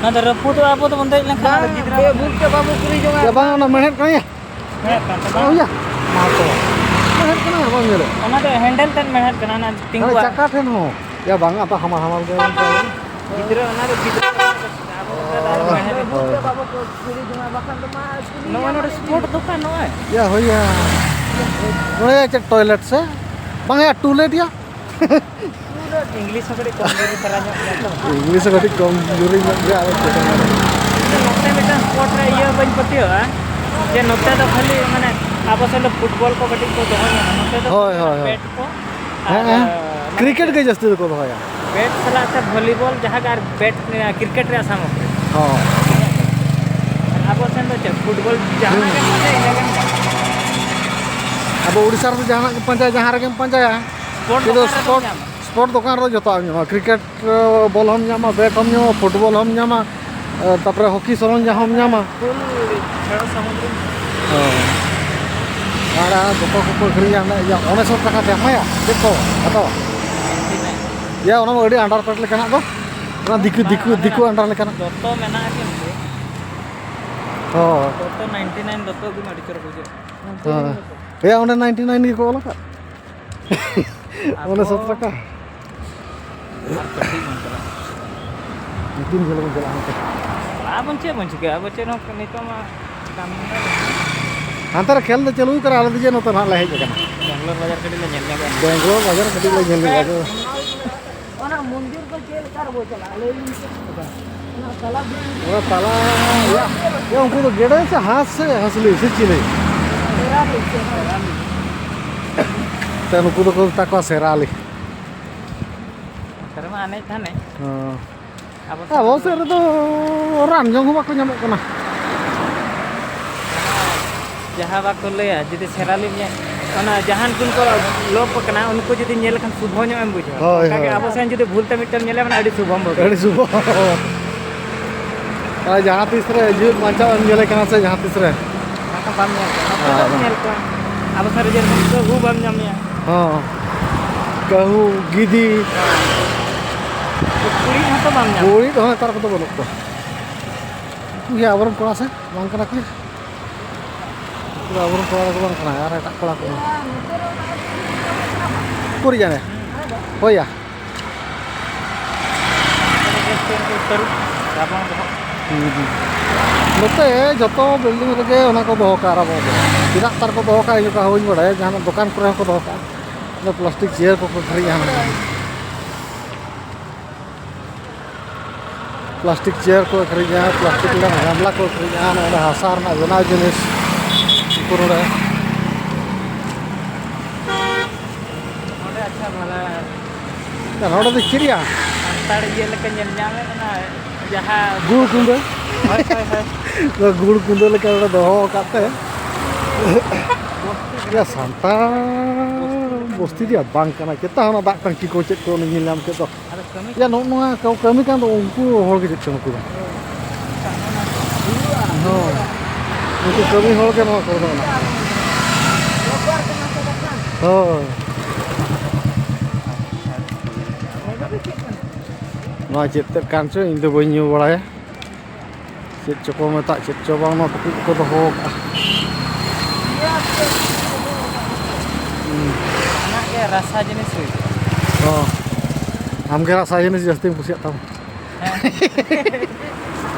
ᱚᱱᱟ ᱫᱚ ᱨᱟᱹᱯᱩᱫᱚᱜᱼᱟ, ᱟᱵᱚ ᱫᱚᱵᱚᱱ ᱫᱮᱡ ᱞᱮᱱᱠᱷᱟᱱ ᱚᱱᱟ ᱫᱚ ᱵᱟᱝ, ᱜᱤᱫᱽᱨᱟᱹ ᱵᱮ-, ᱵᱷᱩᱞ ᱛᱮ ᱵᱟᱵᱚ ᱠᱩᱞᱤ ᱡᱚᱝᱟ᱾ ᱭᱟ, ᱵᱟᱝ, ᱚᱱᱟ ᱢᱮᱲᱦᱮᱫ ᱠᱟᱱᱟ ᱭᱟ᱾ ᱦᱮᱸ, ᱠᱟᱱ ᱛᱟᱢᱟ᱾ ᱦᱳᱭ ᱭᱟ᱾ ᱢᱟ ᱛᱚ᱾ ᱢᱮᱲᱦᱮᱫ ᱠᱟᱱᱟ, ᱵᱟᱢ ᱧᱮᱞᱮᱫ? ᱚᱱᱟ ᱫᱚ ᱦᱮᱱᱰᱮᱞ ᱛᱮᱫ ᱢᱮᱲᱦᱮᱫ ᱠᱟᱱᱟ, ᱚᱱᱟ ᱟᱨ ᱛᱤᱸᱜᱩᱣᱟᱜ᱾ ᱪᱟᱠᱟ ᱴᱷᱮᱱ ᱦᱚᱸ᱾ ᱭᱟ, ᱵᱟᱝ, ᱟᱫᱚ ᱦᱟᱢᱟᱞ ᱦᱟᱢᱟᱞ ᱜᱮ ᱚᱱᱠᱟ ᱜᱮ᱾ ᱜᱤᱫᱽᱨᱟᱹ ᱚᱱᱟ ᱫᱚ ᱜᱤᱫᱽᱨᱟᱹ ᱟᱵᱚ ᱚᱱᱠᱟ ᱫᱚ ᱟᱨ ᱢᱮᱲᱦᱮᱫ᱾ ᱦᱳᱭ, ᱦᱳᱭ᱾ ᱱᱚᱜᱼᱚᱭ ᱱᱚᱰᱮ ᱥᱯᱳᱨᱴ ᱫᱚᱠᱟᱱ ᱱᱚᱜᱼᱚᱭ᱾ ᱭᱟ, ᱦᱳᱭ ᱭᱟ᱾ ᱱᱚᱰᱮ ᱪᱮᱫ ᱴᱚᱭᱞᱮᱴ ᱥᱮ? ᱵᱟᱝ ᱭᱟ, ᱴᱩᱞᱮᱴ ᱭᱟ᱾ ᱤᱝᱞᱤᱥ ᱦᱚᱸ ᱠᱟᱹᱴᱤᱡ ᱠᱚᱢ ᱡᱩᱨᱤ ᱫᱷᱟᱨᱟ ᱧᱚᱜ ᱜᱮᱭᱟ ᱛᱚ᱾ ᱤᱝᱞᱤᱥ ᱦᱚᱸ ᱠᱟᱹᱴᱤᱡ ᱠᱚᱢ ᱡᱩᱨᱤ ᱧᱚᱜ ᱜᱮᱭᱟ, ᱟᱫᱚ ᱪᱮᱫ ᱮᱢ ᱢᱮᱱᱟ᱾ ᱱᱚᱛᱮ ᱢᱤᱫᱴᱟᱝ ᱥᱯᱳᱨᱴ ᱨᱮ ᱤᱭᱟᱹ ᱵᱟᱹᱧ ᱯᱟᱹᱛᱭᱟᱹᱣᱟᱜᱼᱟ, ᱡᱮ ᱱᱚᱛᱮ ᱫᱚ ᱠᱷᱟᱹᱞᱤ ᱢᱟᱱᱮ ᱟᱵᱚ ᱥᱮᱫ ᱫᱚ ᱯᱷᱩᱴᱵᱚᱞ ᱠᱚ ᱠᱟᱹᱴᱤᱡ ᱠᱚ ᱫᱚᱦᱚ ᱧᱚᱜᱼᱟ, ᱱᱚᱛᱮ ᱫᱚ ᱦᱳᱭ, ᱦᱳᱭ, ᱦᱳᱭ᱾ ᱵᱮᱴ ᱠᱚ ᱦᱮᱸ, ᱟᱨ, ᱦᱮᱸ᱾ ᱢᱟᱱᱮ ᱠᱨᱤᱠᱮᱴ ᱜᱮ ᱡᱟᱹᱥᱛᱤ ᱫᱚᱠᱚ ᱫᱚᱦᱚᱭᱟ᱾ ᱵᱮᱴ ᱥᱟᱞᱟᱜ ᱛᱮ ᱵᱷᱚᱞᱤᱵᱚᱞ ᱡᱟᱦᱟᱸ ᱜᱮ, ᱟᱨ ᱵᱮᱴ, ᱠᱨᱤᱠᱮᱴ ᱨᱮᱭᱟᱜ ᱥᱟᱢᱚᱜᱨᱤ᱾ ᱦᱚᱸ᱾ ᱟᱨ ᱟᱵᱚ ᱥᱮᱱ ᱫᱚ ᱪᱮᱫ, ᱯᱷᱩᱴᱵᱚᱞ ᱡᱟᱦᱟᱸᱱᱟᱜ ᱦᱩᱸ᱾ ᱜᱮᱢ ᱯᱟᱸᱡᱟᱭᱟ, ᱤᱱᱟᱹ ᱜᱮᱢ ᱧᱟᱢᱟ᱾ ᱟᱵᱚ ᱩᱲᱤᱥᱥᱟ ᱨᱮᱫᱚ ᱡᱟᱦᱟᱸᱱᱟᱜ ᱜᱮᱢ ᱯᱟᱸᱡᱟᱭᱟ, ᱡᱟᱦᱟᱸ ᱨᱮᱜᱮᱢ ᱯᱟᱸᱡᱟᱭᱟ, ᱥᱯᱳᱨᱴ ᱠᱤᱱᱛᱩ ᱫᱚᱠᱟᱱ ᱨᱮᱫᱚᱢ ᱥᱯᱳᱨᱴ, ᱧᱟᱢᱟ᱾ ᱥᱯᱳᱨᱴ ᱫᱚᱠᱟᱱ ᱨᱮᱫᱚ ᱡᱚᱛᱚᱣᱟᱜ ᱮᱢ ᱧᱟᱢᱟ᱾ ᱠᱨᱤᱠᱮᱴ ᱵᱚᱞ ᱦᱚᱸᱢ ᱧᱟᱢᱟ, ᱵᱮᱴ ᱦᱚᱸᱢ ᱧᱟᱢᱟ, ᱯᱷᱩᱴᱵᱚᱞ ᱦᱚᱸᱢ ᱧᱟᱢᱟ, ᱛᱟᱨᱯᱚᱨᱮ ᱦᱚᱠᱤ ᱥᱚᱨᱚᱧᱡᱟᱢ ᱦᱚᱸᱢ ᱧᱟᱢᱟ᱾ ᱯᱷᱩᱞ ᱪᱷᱟᱲ ᱥᱟᱢᱚᱜᱨᱤ᱾ ᱦᱳᱭ᱾ ᱟᱨ ᱫᱚᱛᱚ ᱠᱚᱠᱚ ᱟᱹᱠᱷᱨᱤᱧᱟ, ᱚᱱᱮ ᱤᱭᱟᱹ, ᱚᱱᱮ ᱥᱚ ᱴᱟᱠᱟ ᱛᱮ ᱮᱢᱟᱭᱟ, ᱪᱮᱫ ᱠᱚ ᱦᱟᱛᱟᱣᱟ? ᱭᱟ, ᱚᱱᱟ ᱢᱟ ᱟᱹᱰᱤ underrated ᱞᱮᱠᱟᱱᱟᱜ ᱫᱚ᱾ ᱚᱱᱟ ᱫᱤᱠᱩ, ᱫᱤᱠᱩ, ᱫᱤᱠᱩ under ᱞᱮᱠᱟᱱᱟᱜ᱾ ᱫᱚᱛᱚ ᱢᱮᱱᱟᱜᱼᱟ ᱠᱤᱱᱛᱩ᱾ ᱦᱳᱭ᱾ ᱫᱚᱛᱚ ninety nine ᱫᱚᱛᱚ ᱟᱹᱜᱩ ᱢᱮ, ᱟᱹᱰᱤ ᱪᱚᱨᱚᱠ ᱵᱩᱡᱷᱟᱹᱜᱼᱟ᱾ ᱦᱳᱭ᱾ ᱭᱟ, ᱚᱸᱰᱮ ninety nine ᱜᱮᱠᱚ ᱚᱞ ᱟᱠᱟᱫ᱾ ᱟᱵᱚ ᱚᱱᱮ ᱥᱚ ᱴᱟᱠᱟ᱾ ᱟᱨ ᱠᱟᱹᱴᱤᱡ ᱵᱚᱱ ᱪᱟᱞᱟᱜᱼᱟ᱾ ᱛᱤᱱ ᱡᱷᱟᱹᱞ ᱵᱚᱱ ᱪᱟᱞᱟᱜᱼᱟ ᱦᱟᱱᱛᱮ? ᱪᱟᱞᱟᱜ ᱟᱵᱚᱱ, ᱪᱮᱫ ᱵᱚᱱ ᱪᱤᱠᱟᱹᱭᱟ? ᱟᱵᱚ ᱪᱮᱫ ᱦᱚᱸ ᱱᱤᱛᱚᱜ ᱢᱟ ᱠᱟᱹᱢᱤ ᱦᱚᱸ ᱵᱟᱹᱱᱩᱜᱼᱟ᱾ ᱦᱟᱱᱛᱮ ᱨᱮ ᱠᱷᱮᱞ ᱫᱚ ᱪᱟᱹᱞᱩ ᱠᱟᱱᱟ, ᱟᱞᱮ ᱫᱚ ᱡᱮ ᱱᱚᱛᱮ ᱱᱟᱦᱟᱜ ᱞᱮ ᱦᱮᱡ ᱟᱠᱟᱱᱟ᱾ ᱵᱮᱝᱜᱟᱞᱳᱨ ᱵᱟᱡᱟᱨ ᱠᱟᱹᱴᱤᱡ ᱞᱮ ᱧᱮᱞ ᱧᱚᱜᱟ᱾ ᱵᱮᱝᱜᱟᱞᱳᱨ ᱵᱟᱡᱟᱨ ᱠᱟᱹᱴᱤᱡ ᱞᱮ ᱧᱮᱞ ᱧᱚᱜᱟ᱾ ᱚᱱᱟ ᱢᱚᱱᱫᱤᱨ ᱫᱚ ᱪᱮᱫ ᱞᱮᱠᱟ ᱨᱮᱵᱚ ᱪᱟᱞᱟᱜᱼᱟ? ᱞᱟᱹᱭ ᱞᱤᱧ ᱥᱮ᱾ ᱚᱱᱟ ᱛᱟᱞᱟ ᱵᱤᱨ ᱚᱱᱟ ᱛᱟᱞᱟ, ᱭᱟ, ᱭᱟ, ᱩᱱᱠᱩ ᱫᱚ ᱜᱮᱰᱮ ᱥᱮ ᱦᱟᱸᱥ ᱥᱮ ᱦᱟᱸᱥᱞᱤ ᱥᱮ ᱪᱤᱞᱤ? ᱥᱮᱨᱟᱞᱤ, ᱥᱮᱨᱟᱞᱤ᱾ ᱛᱮ ᱱᱩᱠᱩ ᱫᱚᱠᱚ ᱢᱮᱛᱟ ᱠᱚᱣᱟ ᱥᱮᱨᱟᱞᱤ᱾ ᱥᱮᱨᱢᱟ ᱮᱱᱮᱡ ᱛᱟᱦᱮᱱᱮ᱾ ᱦᱚᱸ᱾ ᱟᱵᱚ ᱟᱵᱚ ᱥᱮᱫ ᱨᱮᱫᱚ ᱨᱟᱱ ᱡᱚᱢ ᱦᱚᱸ ᱵᱟᱠᱚ ᱧᱟᱢᱚᱜ ᱠᱟᱱᱟ᱾ ᱡᱟᱦᱟᱸ ᱵᱟᱠᱚ ᱞᱟᱹᱭᱟ, ᱡᱩᱫᱤ ᱥᱮᱨᱟᱞᱤ ᱧᱮᱞ, ᱚᱱᱟ ᱡᱟᱦᱟᱱ ᱠᱚ ᱠᱚ ᱞᱚᱵ ᱠᱟᱱᱟ, ᱩᱱᱠᱩ ᱡᱩᱫᱤ ᱧᱮᱞ ᱞᱮᱠᱷᱟᱱ ᱥᱩᱵᱷᱚ ᱧᱚᱜ ᱮᱢ ᱵᱩᱡᱷᱟᱹᱣᱟ᱾ ᱦᱳᱭ, ᱚᱱᱠᱟᱜᱮ ᱦᱳᱭ᱾ ᱟᱵᱚ ᱥᱮᱱ ᱡᱩᱫᱤ ᱵᱷᱩᱞ ᱛᱮ ᱢᱤᱫᱴᱮᱱ ᱧᱮᱞᱮ, ᱢᱟᱱᱮ ᱟᱹᱰᱤ ᱥᱩᱵᱷᱚᱢ ᱵᱩᱡᱷᱟᱹᱣᱟ᱾ ᱟᱹᱰᱤ ᱥᱩᱵᱷᱚ᱾ ᱟᱨ ᱡᱟᱦᱟᱸ ᱛᱤᱥ ᱨᱮ ᱡᱤᱣᱮᱫ ᱵᱟᱧᱪᱟᱣ ᱮᱢ ᱧᱮᱞᱮ ᱠᱟᱱᱟ ᱥᱮ ᱡᱟᱦᱟᱸ ᱛᱤᱥ ᱨᱮ? ᱵᱟᱠᱷᱟᱱ ᱵᱟᱢ ᱧᱮᱞ ᱠᱚᱣᱟ᱾ ᱱᱚᱛᱮ ᱫᱚᱢ ᱦᱮᱸ᱾ ᱧᱮᱞ ᱠᱚᱣᱟ᱾ ᱟᱵᱚ ᱥᱮᱱ ᱨᱮ ᱡᱮᱨᱚᱠᱚᱢ ᱠᱟᱹᱦᱩ ᱵᱟᱢ ᱧᱟᱢᱮᱭᱟ᱾ ᱦᱚᱸ᱾ ᱠᱟᱹᱦᱩ, ᱜᱤᱫᱤ᱾ ᱠᱩᱲᱤᱫ ᱦᱚᱸᱛᱚ ᱵᱟᱢ ᱧᱟᱢᱟ᱾ ᱠᱩᱲᱤᱫ ᱦᱚᱸ ᱱᱮᱛᱟᱨ ᱠᱚᱫᱚ ᱵᱟᱹᱱᱩᱜ ᱠᱚᱣᱟ᱾ ᱩᱱᱠᱩ ᱜᱮ ᱟᱵᱚᱨᱮᱱ ᱠᱚᱲᱟ ᱥᱮ ᱵᱟᱝ ᱠᱟᱱᱟ ᱠᱚ? ᱩᱱᱠᱩ ᱫᱚ ᱟᱵᱚᱨᱮᱱ ᱠᱚᱲᱟ ᱫᱚᱠᱚ ᱵᱟᱝ ᱠᱟᱱᱟ, ᱟᱨ ᱮᱴᱟᱜ ᱠᱚᱲᱟ ᱠᱚ᱾ ᱩᱠᱩᱨ ᱡᱟᱱᱮ? ᱦᱳᱭᱟ᱾ ᱛᱟᱹᱨᱩᱵ, ᱨᱟᱵᱟᱝ ᱵᱚᱦᱚᱜ᱾ ᱦᱩᱸ, ᱦᱩᱸ᱾ ᱱᱚᱛᱮ ᱡᱚᱛᱚ building ᱨᱮᱜᱮ ᱚᱱᱟ ᱠᱚ ᱫᱚᱦᱚ ᱠᱟᱜᱼᱟ, ᱨᱟᱵᱟᱝ ᱫᱚ᱾ ᱪᱮᱫᱟᱜ ᱛᱟᱨ ᱠᱚ ᱫᱚᱦᱚ ᱠᱟᱜᱼᱟ, ᱤᱧ ᱚᱠᱟ ᱦᱚᱸ ᱵᱟᱹᱧ ᱵᱟᱲᱟᱭᱟ᱾ ᱡᱟᱦᱟᱱᱟᱜ ᱫᱚᱠᱟᱱ ᱠᱚᱨᱮ ᱦᱚᱸᱠᱚ ᱫᱚᱦᱚ ᱠᱟᱜᱼᱟ᱾ ᱚᱱᱟ plastic chair ᱠᱚᱠᱚ ᱟᱹᱠᱷᱨᱤᱧᱟ ᱦᱟᱱᱟ᱾ Plastic chair ᱠᱚ ᱟᱹᱠᱷᱨᱤᱧᱟ, plastic ᱨᱮᱱᱟᱜ ᱜᱟᱢᱞᱟ ᱠᱚ ᱟᱹᱠᱷᱨᱤᱧᱟ, ᱱᱚᱜᱼᱚ ᱱᱚᱰᱮ ᱦᱟᱥᱟ ᱨᱮᱱᱟᱜ ᱵᱮᱱᱟᱣ ᱡᱤᱱᱤᱥ ᱠᱚ ᱱᱚᱰᱮ᱾ ᱱᱚᱰᱮ ᱟᱪᱪᱷᱟ ᱵᱷᱟᱞᱟ᱾ ᱱᱚᱰᱮ ᱫᱚ ᱪᱮᱫ ᱨᱮᱭᱟᱜ? ᱥᱟᱱᱛᱟᱲ ᱤᱭᱟᱹ ᱞᱮᱠᱟ ᱧᱮᱞ ᱧᱟᱢᱮᱫ ᱚᱱᱟ ᱡᱟᱦᱟᱸ ᱜᱩᱲ ᱠᱩᱸᱰᱟᱹ? ᱦᱳᱭ, ᱦᱳᱭ, ᱦᱳᱭ᱾ ᱱᱚᱣᱟ ᱜᱩᱲ ᱠᱩᱸᱰᱟᱹ ᱞᱮᱠᱟ ᱱᱚᱰᱮ ᱫᱚᱦᱚ ᱟᱠᱟᱫ ᱛᱮ᱾ ᱭᱟ, ᱥᱟᱱᱛᱟᱲ ᱵᱚᱥᱛᱤ ᱨᱮᱭᱟᱜ ᱵᱟᱝ ᱠᱟᱱᱟ᱾ ᱪᱮᱛᱟᱱ ᱚᱱᱟ ᱫᱟᱜ ᱴᱟᱝᱠᱤ ᱠᱚ ᱪᱮᱫ ᱠᱚ ᱧᱮᱞ ᱧᱟᱢ ᱠᱮᱫ ᱫᱚ᱾ ᱟᱫᱚ ᱠᱟᱹᱢᱤ ᱭᱟ, ᱱᱚᱜᱼᱚ ᱱᱚᱣᱟ ᱠᱚ ᱠᱟᱹᱢᱤ ᱠᱟᱱ ᱫᱚ ᱩᱱᱠᱩ ᱦᱚᱲ ᱜᱮ ᱪᱮᱫ ᱪᱚᱝ ᱩᱱᱠᱩ ᱫᱚ᱾ ᱦᱳᱭ᱾ ᱩᱱᱠᱩ ᱠᱟᱹᱢᱤ ᱦᱚᱲ ᱜᱮ ᱱᱚᱣᱟ ᱠᱚᱨᱮ ᱫᱚ ᱢᱮᱱᱟᱜ ᱠᱚᱣᱟ᱾ ᱦᱳᱭ᱾ ᱱᱚᱣᱟ ᱪᱮᱫ ᱛᱮᱫ ᱠᱟᱱ ᱪᱚ, ᱤᱧ ᱫᱚ ᱵᱟᱹᱧ ᱧᱩ ᱵᱟᱲᱟᱭᱟ᱾ ᱪᱮᱫ ᱪᱚᱠᱚ ᱢᱮᱛᱟᱜ, ᱪᱮᱫ ᱪᱚ ᱵᱟᱝ, ᱱᱚᱣᱟ ᱴᱩᱠᱩᱡ ᱠᱚ ᱫᱚᱦᱚ ᱟᱠᱟᱫᱼᱟ᱾ ᱦᱩᱸ᱾ ᱚᱱᱟ ᱜᱮ ᱨᱟᱥᱟ ᱡᱤᱱᱤᱥ ᱦᱩᱭᱩᱜᱼᱟ᱾ ᱚ᱾ ᱟᱢᱜᱮ ᱨᱟᱥᱟ ᱡᱤᱱᱤᱥ ᱡᱟᱹᱥᱛᱤᱢ ᱠᱩᱥᱤᱭᱟᱜ ᱛᱟᱢᱟ᱾ ᱦᱮᱸ᱾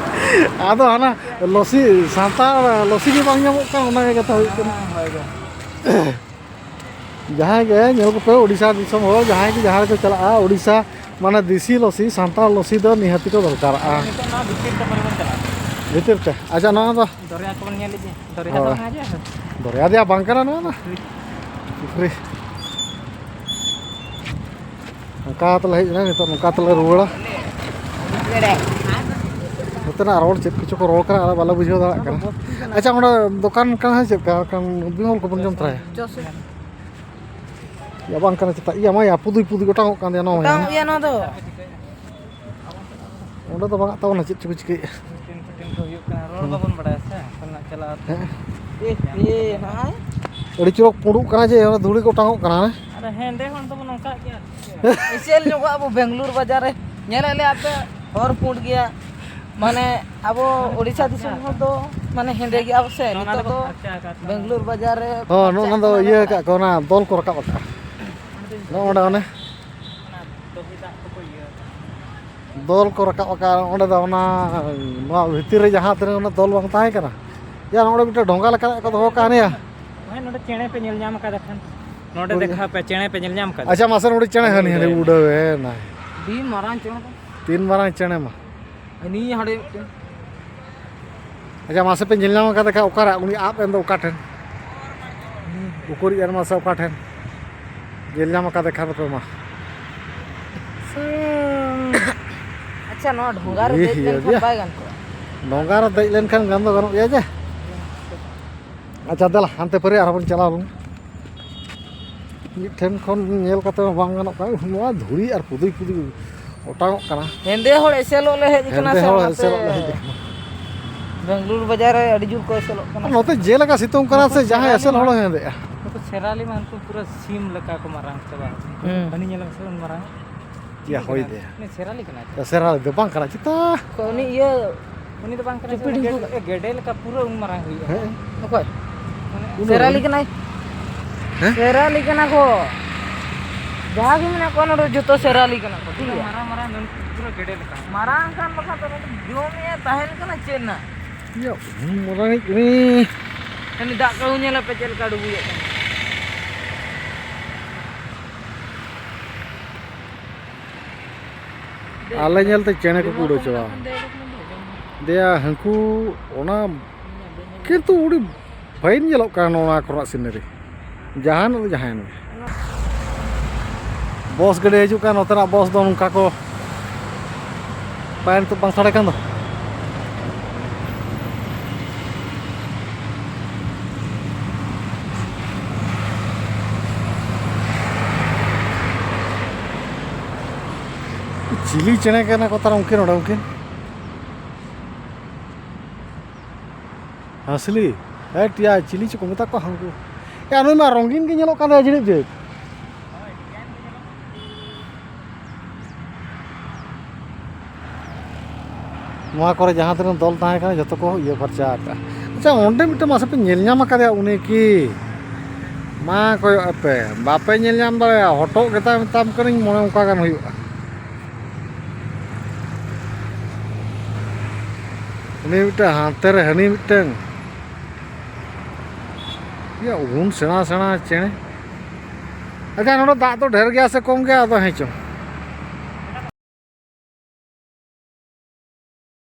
ᱟᱫᱚ ᱦᱟᱱᱟ ᱞᱚᱥᱤ, ᱥᱟᱱᱛᱟᱲ ᱞᱚᱥᱤ ᱜᱮ ᱵᱟᱝ ᱧᱟᱢᱚᱜ ᱠᱟᱱ, ᱚᱱᱟ ᱜᱮ ᱠᱟᱛᱷᱟ ᱦᱩᱭᱩᱜ ᱠᱟᱱᱟ᱾ ᱦᱮᱸ, ᱦᱳᱭ, ᱦᱳᱭ᱾ ᱡᱟᱦᱟᱸᱭ ᱜᱮ ᱧᱮᱞ ᱠᱚᱯᱮ, ᱳᱰᱤᱥᱟ ᱫᱤᱥᱚᱢ ᱦᱚᱲ ᱡᱟᱦᱟᱸᱭ ᱜᱮ ᱡᱟᱦᱟᱸ ᱨᱮᱠᱚ ᱪᱟᱞᱟᱜᱼᱟ, ᱳᱰᱤᱥᱟ ᱢᱟᱱᱮ ᱫᱮᱥᱤ ᱞᱚᱥᱤ, ᱥᱟᱱᱛᱟᱲ ᱞᱚᱥᱤ ᱫᱚ ᱱᱤᱦᱟᱹᱛᱤ ᱠᱚ ᱫᱚᱨᱠᱟᱨᱚᱜᱼᱟ᱾ ᱱᱤᱛᱚᱜ ᱱᱚᱣᱟ ᱵᱷᱤᱛᱤᱨ ᱛᱮ ᱯᱚᱨᱤᱵᱚᱱ ᱪᱟᱞᱟᱜᱼᱟ᱾ ᱵᱷᱤᱛᱤᱨ ᱛᱮ? ᱟᱪᱪᱷᱟ, ᱱᱚᱣᱟ ᱫᱚ ᱫᱚᱨᱭᱟ ᱠᱚᱵᱚᱱ ᱧᱮᱞ ᱤᱫᱤ᱾ ᱫᱚᱨᱭᱟ ᱫᱚ ᱦᱳᱭ᱾ ᱵᱟᱝ ᱦᱤᱡᱩᱜᱼᱟ᱾ ᱫᱚᱨᱭᱟ ᱫᱚᱭᱟ ᱵᱟᱝ ᱠᱟᱱᱟ ᱱᱚᱣᱟ ᱫᱚ᱾ ᱯᱩᱠᱷᱨᱤ᱾ ᱱᱚᱝᱠᱟ ᱛᱮᱞᱮ ᱦᱮᱡ ᱮᱱᱟ, ᱱᱤᱛᱚᱜ ᱱᱚᱝᱠᱟ ᱛᱮᱞᱮ ᱨᱩᱣᱟᱹᱲᱟ᱾ ᱱᱚᱛᱮᱱᱟᱜ ᱨᱚᱲ ᱪᱮᱫ ᱠᱚᱪᱚ ᱠᱚ ᱨᱚᱲ ᱠᱟᱱᱟ, ᱟᱞᱮ ᱵᱟᱞᱮ ᱵᱩᱡᱷᱟᱹᱣ ᱫᱟᱲᱮᱭᱟᱜ ᱠᱟᱱᱟ᱾ ᱟᱪᱪᱷᱟ, ᱚᱸᱰᱮ ᱫᱚᱠᱟᱱ ᱠᱟᱱᱟ ᱥᱮ ᱪᱮᱫ ᱞᱮᱠᱟ? ᱵᱟᱠᱷᱟᱱ ᱵᱤᱢᱚᱞ ᱠᱚᱵᱚᱱ ᱡᱚᱢ ᱛᱚᱨᱟᱭᱟ᱾ ᱪᱚ ᱥᱮ᱾ ᱭᱟ, ᱵᱟᱝ ᱠᱟᱱᱟ ᱪᱮᱛᱟ? ᱭᱟ, ᱢᱟ ᱭᱟ, ᱯᱩᱫᱩᱭ ᱯᱩᱫᱩᱭ ᱚᱴᱟᱝᱚᱜ ᱠᱟᱱ ᱛᱟᱭᱟ ᱱᱚᱣᱟ ᱢᱟ ᱭᱟ᱾ ᱚᱴᱟᱝᱚᱜ ᱜᱮᱭᱟ ᱱᱚᱣᱟ ᱫᱚ᱾ ᱚᱸᱰᱮ ᱫᱚ ᱵᱟᱝ ᱛᱟᱵᱚᱱᱟ, ᱪᱮᱫ ᱪᱚᱠᱚ ᱪᱤᱠᱟᱹᱭᱮᱫᱼᱟ᱾ ᱢᱤᱴᱤᱝ ᱯᱷᱤᱴᱤᱝ ᱠᱚ ᱦᱩᱭᱩᱜ ᱠᱟᱱᱟ, ᱨᱚᱲ ᱵᱟᱵᱚᱱ ᱵᱟᱲᱟᱭᱟ ᱥᱮ, ᱚᱠᱚᱭ ᱱᱟᱜ ᱪᱟᱞᱟᱣ ᱦᱮᱸ᱾ ᱮ, ᱮ, ᱱᱚᱜᱼᱚᱭ᱾ ᱟᱹᱰᱤ ᱪᱚᱨᱚᱠ ᱯᱩᱸᱰᱩᱜ ᱠᱟᱱᱟ ᱡᱮ, ᱚᱱᱟ ᱫᱷᱩᱲᱤ ᱠᱚ ᱚᱴᱟᱝᱚᱜ ᱠᱟᱱᱟ, ᱦᱮᱸ? ᱟᱨ ᱦᱮᱸᱫᱮ ᱦᱚᱲ ᱫᱚᱵᱚᱱ ᱱᱚᱝᱠᱟᱜ ᱜᱮᱭᱟ᱾ ᱮᱥᱮᱞ ᱧᱚᱜᱚᱜ ᱟᱵᱚ ᱵᱮᱝᱜᱟᱞᱳᱨ ᱵᱟᱡᱟᱨ ᱨᱮ, ᱧᱮᱞᱮᱫ ᱞᱮᱭᱟ ᱯᱮ, ᱦᱚᱨ ᱯᱩᱸᱰ ᱜᱮᱭᱟ᱾ ᱢᱟᱱᱮ ᱟᱵᱚ ᱳᱰᱤᱥᱟ ᱫᱤᱥᱚᱢ ᱦᱚᱲ ᱫᱚ ᱢᱟᱱᱮ ᱦᱮᱸᱫᱮ ᱜᱮᱭᱟ ᱵᱚ ᱥᱮ, ᱱᱚᱣᱟ ᱱᱤᱛᱚᱜ ᱫᱚᱠᱚ ᱫᱚ ᱯᱷᱟᱨᱪᱟ ᱟᱠᱟᱫ ᱛᱟᱵᱚᱱᱟ᱾ ᱵᱮᱝᱜᱟᱞᱳᱨ ᱵᱟᱡᱟᱨ ᱨᱮ ᱦᱚᱸ, ᱱᱚᱜᱼᱚ ᱯᱷᱟᱨᱪᱟᱜ ᱱᱚᱣᱟ ᱫᱚ ᱠᱟᱱᱟ ᱤᱭᱟᱹ ᱵᱚᱱ᱾ ᱟᱠᱟᱫ ᱠᱚ, ᱚᱱᱟ ᱫᱚᱞ ᱠᱚ ᱨᱟᱠᱟᱵ ᱟᱠᱟᱫᱼᱟ᱾ ᱱᱚᱜᱼᱚ ᱚᱸᱰᱮ ᱚᱱᱮ᱾ ᱚᱱᱟ ᱫᱚᱦᱤ ᱫᱟᱜ ᱠᱚᱠᱚ ᱤᱭᱟᱹ ᱟᱠᱟᱫ᱾ ᱫᱚᱞ ᱠᱚ ᱨᱟᱠᱟᱵ ᱟᱠᱟᱫᱼᱟ ᱚᱸᱰᱮ ᱫᱚ, ᱚᱱᱟ, ᱱᱚᱣᱟ ᱵᱷᱤᱛᱤᱨ ᱨᱮ ᱡᱟᱦᱟᱸ ᱛᱤᱱᱟᱹᱜ ᱚᱱᱟ ᱫᱚᱞ ᱵᱟᱝ ᱛᱟᱦᱮᱸ ᱠᱟᱱᱟ? ᱭᱟ, ᱱᱚᱜᱼᱚ ᱱᱚᱰᱮ ᱢᱤᱫᱴᱮᱱ ᱰᱷᱚᱸᱜᱟ ᱞᱮᱠᱟᱱᱟᱜ ᱠᱚ ᱫᱚᱦᱚ ᱠᱟᱜᱼᱟ ᱱᱤᱭᱟ᱾ ᱦᱮᱸ, ᱱᱚᱰᱮ ᱪᱮᱬᱮ ᱯᱮ ᱧᱮᱞ ᱧᱟᱢ ᱟᱠᱟᱫᱟ ᱠᱷᱟᱱ? ᱱᱚᱰᱮ ᱩᱰᱤ-, ᱫᱮᱠᱷᱟᱣ ᱯᱮ, ᱪᱮᱬᱮ ᱯᱮ ᱧᱮᱞ ᱧᱟᱢ ᱟᱠᱟᱫᱟ? ᱟᱪᱪᱷᱟ, ᱢᱟᱥᱮ ᱱᱚᱰᱮ ᱪᱮᱬᱮ ᱦᱟᱹᱱᱤ ᱦᱟᱹᱱᱤ ᱩᱰᱟᱹᱣᱮᱱᱟᱭ᱾ ᱟᱹᱰᱤ ᱢᱟᱨᱟᱝ ᱪᱮᱬᱮ ᱫᱚ᱾ ᱛᱤᱱ ᱢᱟᱨᱟᱝ ᱪᱮᱬᱮ ᱢᱟ? ᱦᱟᱹᱱᱤ ᱦᱟᱸᱰᱮ ᱢᱤᱫᱴᱮᱱ᱾ ᱟᱪᱪᱷᱟ, ᱢᱟᱥᱮ ᱯᱮ ᱧᱮᱞ ᱧᱟᱢ ᱟᱠᱟᱫᱮ ᱠᱷᱟᱱ ᱚᱠᱟᱨᱮ? ᱩᱱᱤ ᱟᱵ ᱮᱱ ᱫᱚ ᱚᱠᱟ ᱴᱷᱮᱱ? ᱩᱠᱩᱨᱤᱡ ᱮᱱ ᱢᱟᱥᱮ ᱚᱠᱟ ᱴᱷᱮᱱ? ᱧᱮᱞ ᱧᱟᱢ ᱟᱠᱟᱫᱮ ᱠᱷᱟᱱ ᱫᱚᱯᱮ ᱢᱟ᱾ ᱟᱪᱪᱷᱟ, ᱱᱚᱣᱟ ᱰᱷᱚᱸᱜᱟ ᱨᱮ ᱤᱭᱟᱹ ᱫᱮᱡ ᱦᱤᱭᱟᱹ ᱞᱮᱱᱠᱷᱟᱱ ᱜᱮᱭᱟ᱾ ᱵᱟᱭ ᱜᱟᱱ ᱠᱚᱜᱼᱟ? ᱰᱷᱚᱸᱜᱟ ᱨᱮ ᱫᱮᱡ ᱞᱮᱱᱠᱷᱟᱱ ᱜᱟᱱ ᱫᱚ ᱜᱟᱱᱚᱜ ᱜᱮᱭᱟ ᱡᱮ᱾ ᱟᱪᱪᱷᱟ, ᱫᱮᱞᱟ, ᱦᱟᱱᱛᱮ ᱯᱟᱹᱨᱤ ᱟᱨᱦᱚᱸ ᱵᱚᱱ ᱪᱟᱞᱟᱣ ᱞᱮᱱ᱾ ᱢᱤᱫ ᱴᱷᱮᱱ ᱠᱷᱚᱱ ᱧᱮᱞ ᱠᱟᱛᱮ ᱢᱟ ᱵᱟᱝ ᱜᱟᱱᱚᱜ ᱠᱟᱱᱟ᱾ ᱱᱚᱣᱟ ᱫᱷᱩᱲᱤ ᱟᱨ ᱯᱩᱫᱩᱭ ᱯᱩᱫᱩᱭ ᱚᱴᱟᱝᱚᱜ ᱠᱟᱱᱟ᱾ ᱦᱮᱸᱫᱮ ᱦᱚᱲ ᱮᱥᱮᱞᱚᱜ ᱞᱮ ᱦᱮᱡ ᱟᱠᱟᱱᱟ ᱦᱮᱸᱫᱮ ᱥᱮ, ᱦᱚᱲ ᱚᱱᱟᱛᱮ ᱮᱥᱮᱞᱚᱜ ᱞᱮ ᱦᱮᱡ ᱟᱠᱟᱱᱟ᱾ ᱵᱮᱝᱜᱟᱞᱩᱨᱩ ᱵᱟᱡᱟᱨ ᱨᱮ ᱟᱹᱰᱤ ᱡᱳᱨ ᱠᱚ ᱮᱥᱮᱞᱚᱜ ᱠᱟᱱᱟ᱾ ᱱᱚᱛᱮ ᱡᱮᱞᱮᱠᱟ ᱥᱤᱛᱩᱝ ᱠᱟᱱᱟ ᱱᱩᱠᱩ ᱥᱮ, ᱡᱟᱦᱟᱸᱭ ᱥᱮᱨᱟᱞᱤ ᱮᱥᱮᱞ ᱦᱚᱲ ᱢᱟ-, ᱦᱚᱸᱭ ᱦᱮᱸᱫᱮᱜᱼᱟ᱾ ᱱᱩᱠᱩ ᱥᱮᱨᱟᱞᱤ ᱢᱟ ᱩᱱᱠᱩ ᱯᱩᱨᱟᱹ ᱥᱤᱢ ᱞᱮᱠᱟ ᱠᱚ ᱢᱟᱨᱟᱝ ᱪᱟᱵᱟ ᱟᱠᱟᱱᱟ᱾ ᱦᱩᱸ᱾ ᱦᱟᱹᱱᱤ ᱧᱮᱞ ᱢᱮᱥᱮ, ᱩᱱ ᱢᱟᱨᱟᱝ᱾ ᱤᱭᱟᱹ, ᱦᱳᱭ ᱫᱮ᱾ ᱩᱱᱤ ᱥᱮᱨᱟᱞᱤ ᱠᱟᱱᱟᱭ ᱛᱚ᱾ ᱥᱮᱨᱟᱞᱤ ᱫᱚ ᱵᱟᱝ ᱠᱟᱱᱟ, ᱪᱮᱛᱟ᱾ ᱩᱱᱤ ᱤᱭᱟᱹ ᱩᱱᱤ ᱫᱚ ᱵᱟᱝ ᱠᱟᱱᱟᱭ, ᱪᱩᱯᱤ ᱰᱷᱤᱝᱠᱩ᱾ ᱜᱮᱰᱮ, ᱜᱮᱰᱮ ᱞᱮᱠᱟ ᱯᱩᱨᱟᱹ ᱩᱱ ᱢᱟᱨᱟᱝ ᱦᱩᱭᱩᱜᱼᱟ᱾ ᱦᱮᱸ᱾ ᱚᱠᱚᱭ? ᱩᱱᱤ ᱥᱮᱨᱟᱞᱤ ᱠᱟᱱᱟᱭ᱾ ᱦᱮᱸ? ᱥᱮᱨᱟᱞᱤ ᱠᱟᱱᱟ ᱠᱚ᱾ ᱡᱟᱦᱟᱸ ᱜᱮ ᱢᱮᱱᱟᱜ ᱠᱚᱣᱟ ᱱᱚᱰᱮ ᱡᱚᱛᱚ ᱥᱮᱨᱟᱞᱤ ᱠᱟᱱᱟ ᱠᱚ, ᱴᱷᱤᱠ ᱜᱮᱭᱟ? ᱢᱟᱨᱟᱝ ᱢᱟᱨᱟᱝ ᱱᱩᱱᱠᱩ ᱯᱩᱨᱟᱹ ᱜᱮᱰᱮ ᱞᱮᱠᱟ᱾ ᱢᱟᱨᱟᱝ ᱠᱟᱱ ᱵᱟᱠᱷᱟᱱ ᱫᱚ ᱱᱚᱰᱮ ᱡᱚᱢᱮ ᱛᱟᱦᱮᱱ ᱠᱟᱱᱟ ᱪᱮᱫ ᱨᱮᱱᱟᱜ? ᱤᱭᱟᱹ, ᱩᱱ ᱢᱟᱨᱟᱝᱤᱡ ᱩᱱᱤ᱾ ᱦᱟᱹᱱᱤ ᱫᱟᱜ ᱠᱚ ᱧᱮᱞ ᱟᱯᱮ ᱪᱮᱫ ᱞᱮᱠᱟ ᱰᱩᱵᱩᱡᱚᱜ ᱠᱟᱱᱟ᱾ ᱟᱞᱮ ᱧᱮᱞᱛᱮ ᱪᱮᱬᱮ ᱠᱚᱠᱚ ᱩᱰᱟᱹᱣ ᱪᱟᱵᱟ᱾ ᱫᱮᱭᱟ ᱦᱟᱹᱱᱠᱩ ᱚᱱᱟ, ᱠᱤᱱᱛᱩ ᱟᱹᱰᱤ ᱯᱷᱟᱭᱤᱱ ᱧᱮᱞᱚᱜ ᱠᱟᱱᱟ ᱱᱚᱣᱟ ᱠᱚᱨᱮᱱᱟᱜ ᱥᱤᱱᱟᱨᱤ᱾ ᱡᱟᱦᱟᱱ ᱫᱚ ᱡᱟᱦᱟᱱ ᱜᱮ᱾ ᱵᱚᱥ ᱜᱟᱹᱰᱤ ᱦᱤᱡᱩᱜ ᱠᱟᱱ, ᱱᱚᱛᱮᱱᱟᱜ ᱵᱚᱥ ᱫᱚ ᱱᱚᱝᱠᱟ ᱠᱚ ᱯᱟᱭᱮᱱ ᱛᱚ ᱵᱟᱝ ᱥᱟᱰᱮ ᱠᱟᱱ ᱫᱚ᱾ ᱪᱤᱞᱤ ᱪᱮᱬᱮ ᱠᱟᱱᱟ ᱠᱚ ᱛᱟᱨᱟ ᱩᱱᱠᱤᱱ ᱱᱚᱰᱮ ᱩᱱᱠᱤᱱ? ᱦᱟᱸᱥᱞᱤ? ᱦᱮᱸ ᱴᱤᱭᱟ, ᱪᱤᱞᱤ ᱪᱚᱠᱚ ᱢᱮᱛᱟ ᱠᱚᱣᱟ ᱦᱟᱹᱱᱠᱩ᱾ ᱮ, ᱱᱩᱭ ᱢᱟ ᱨᱚᱝᱜᱤᱱ ᱜᱮ ᱧᱮᱞᱚᱜ ᱠᱟᱱ ᱛᱟᱭᱟ ᱡᱤᱲᱤᱫ ᱡᱤᱲᱤᱫ᱾ ᱱᱚᱣᱟ ᱠᱚᱨᱮ ᱡᱟᱦᱟᱸ ᱛᱤᱱᱟᱹᱜ ᱫᱚᱞ ᱛᱟᱦᱮᱸ ᱠᱟᱱᱟ, ᱡᱚᱛᱚ ᱠᱚ ᱤᱭᱟᱹ ᱯᱷᱟᱨᱪᱟ ᱟᱠᱟᱫᱼᱟ᱾ ᱟᱪᱪᱷᱟ, ᱚᱸᱰᱮ ᱢᱤᱫᱴᱮᱱ ᱢᱟᱥᱮ ᱯᱮ ᱧᱮᱞ ᱧᱟᱢ ᱟᱠᱟᱫᱮᱭᱟ ᱩᱱᱤ ᱠᱤ? ᱢᱟ ᱠᱚᱭᱚᱜ ᱟᱯᱮ, ᱵᱟᱯᱮ ᱧᱮᱞ ᱧᱟᱢ ᱫᱟᱲᱮᱭᱟᱜᱼᱟ, ᱦᱚᱴᱚᱜ ᱜᱮᱛᱟᱭ ᱢᱮᱛᱟᱢ ᱠᱟᱹᱱᱟᱹᱧ, ᱢᱚᱱᱮ ᱚᱱᱠᱟ ᱜᱟᱱ ᱦᱩᱭᱩᱜᱼᱟ᱾ ᱩᱱᱤ ᱢᱤᱫᱴᱟᱝ, ᱦᱟᱱᱛᱮ ᱨᱮ ᱦᱟᱹᱱᱤ ᱢᱤᱫᱴᱟᱝ᱾ ᱤᱭᱟᱹ, ᱩᱱ ᱥᱮᱬᱟ ᱥᱮᱬᱟ ᱪᱮᱬᱮ᱾ ᱟᱪᱪᱷᱟ, ᱱᱚᱰᱮ ᱫᱟᱜ ᱫᱚ ᱰᱷᱮᱨ ᱜᱮᱭᱟ ᱥᱮ ᱠᱚᱢ ᱜᱮᱭᱟ? ᱟᱫᱚ ᱦᱮᱸ ᱪᱚᱝ,